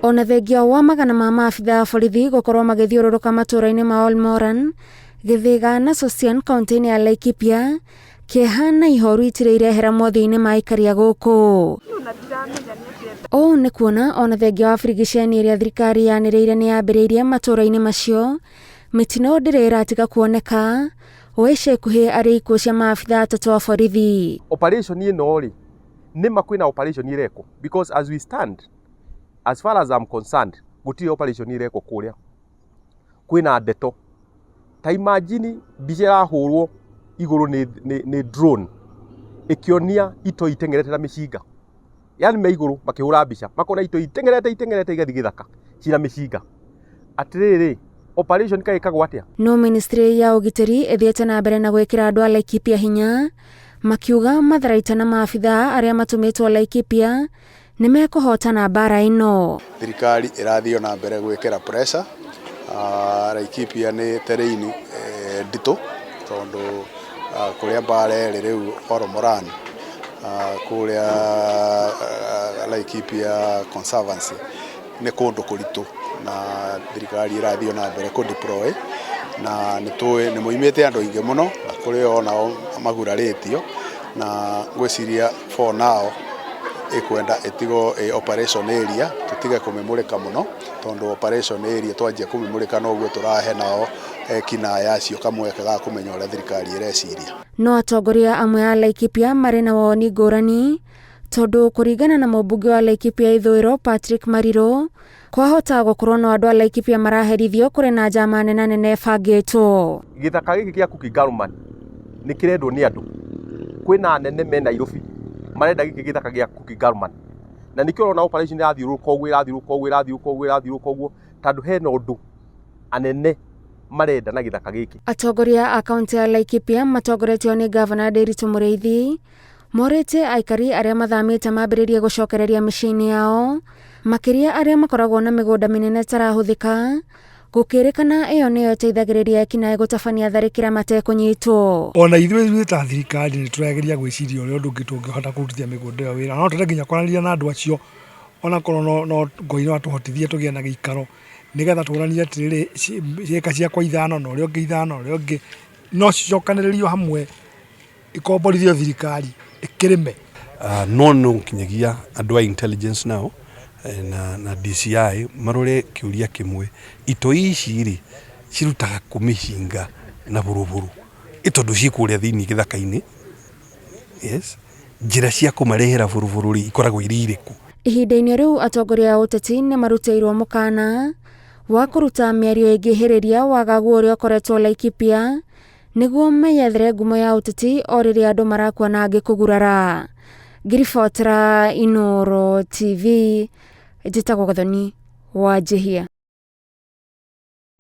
Ona thengia wa magana ma maabitha a borithi gũkorwo magĩthiũrũrũka matũũra-inĩ ma Olmoran, Gĩthĩga na Sosian kaunti-inĩ ya Laikipia, kĩeha na ihoru itirĩ irehera mothiũ-inĩ ma aikari a gũkũ. Ũũ nĩ kuona ona thengia wa birigiceni ĩrĩa thirikari yanĩrĩire nĩ yambĩrĩirie matũũra-inĩ macio, mĩtino ndĩrĩ ĩratiga kuoneka, o ica ikuhĩ arĩ ikuũ cia maabitha atatũ a borithi. Operation ĩno rĩ, nĩma kwĩna operation ĩrekwo? Because as we stand, as far as I'm concerned, gũtirĩ operation ĩrekwo kũrĩa. Kwĩna ndeto ta imagine mbica ĩrahũrwo igũrũ nĩ drone ĩkĩonia itoi iteng'erete na mĩcinga, yani me igũrũ makĩhũra mbica makona itoi iteng'erete iteng'erete igathiĩ gĩthaka cina mĩcinga. Atĩrĩrĩ, operation kaĩ ĩkagwo atĩa? No ministry ya ũgitĩri ĩthiĩte na mbere na gwĩkĩra andũ a Laikipia hinya, makiuga matharaita na maabitha arĩa matũmĩtwo Laikipia nĩ mekũhotana mbara ĩno. Thirikari ĩrathiĩ na mbere gwĩkĩra pressure. Laikipia nĩ terrain nditũ tondũ kũrĩa mbara ĩrĩ rĩu Olomoran, kũrĩa Laikipia Conservancy nĩ kũndũ kũritũ, na thirikari ĩrathiĩ na mbere kũ deploy, na nĩ tũĩ nĩ moimĩte andũ aingĩ mũno na kũrĩ onao magurarĩtio, na ngwĩciria for now ĩkwenda ĩtigwo ĩ operation area, tũtige kũmĩmũrĩka mũno tondũ operation area twanjia kũmĩmũrĩka noguo tũrahe nao ekinaĩ acio kamweke ga kũmenya ũrĩa thirikari ĩreciria. No atongoria amwe a Laikipia marĩ na woni ngũrani tondũ kũringana na mũmbunge wa Laikipia Ithũĩro Patrick Mariru, kwahota gũkorwo no andũ a Laikipia maraherithio kũrĩ na njama nene nene ĩbangĩtwo. Gĩthaka gĩkĩ kĩa Kuki Galman nĩ kĩrendwo nĩ andũ. Kwĩna anene me Nairobi marenda gĩkĩ gĩthaka gĩa Kuki Galman, na nĩkĩo ũrona operation ĩrathiũrũrũka ũguo, ĩrathiũrũrũka ũguo, ĩrathiũrũrũka ũguo, ĩrathiũrũrũka ũguo, tondũ hena ũndũ anene marenda na gĩthaka gĩkĩ. Atongoria a kaunti ya Laikipia matongoretio nĩ ngavana Ndiritu Mũrĩithi morĩtie aikari arĩa mathamĩte mambĩrĩrie gũcokereria mĩciĩ-inĩ yao, makĩria arĩa makoragwo na mĩgũnda mĩnene ĩtarahũthĩka, gũkĩrĩkana ĩyo nĩyo ĩteithagĩrĩria ekinaĩ gũtabania tharĩkĩra matekũnyitwo. Ona ithuĩ ta thirikari nĩ tũrageria gwĩciria ũrĩa ũndũ ũngĩ tũngĩhota kũrutithia mĩgũnda ĩyo wĩra. No twende nginya kwaranĩria na andũ acio onakorwo no Ngai no atũhotithie tũgĩe na gĩikaro nĩgetha tuonanie atĩrĩrĩ, ĩka ciakwa 5 na ũrĩa ũngĩ 5 ũrĩa ũngĩ no cicokanĩrĩrio hamwe ikomborithio thirikari ĩkĩrĩme. No no nginyagia andũ a intelligence nao na DCI marore kĩũria kĩmwe, itoi ici rĩ cirutaga kũ mĩcinga na bũrũbũrũ ĩ tondũ ciĩ kũrĩa thĩinĩ gĩthaka-inĩ? Yes, njĩra cia kũmarehera bũrũbũrũ rĩ ikoragwo irĩ irĩkũ? Ihinda-inĩ rĩu atongoria a ũteti nĩ marutĩirwo mũkana wa kũruta mĩario ĩngĩhĩrĩria wagagu ũrĩa ũkoretwo Laikipia nĩguo meyethere ngumo ya ũteti o rĩrĩa andũ marakua na angĩ kũgurara. Ngiribotera Inooro TV, njĩtagwo Gathoni wa Njihia.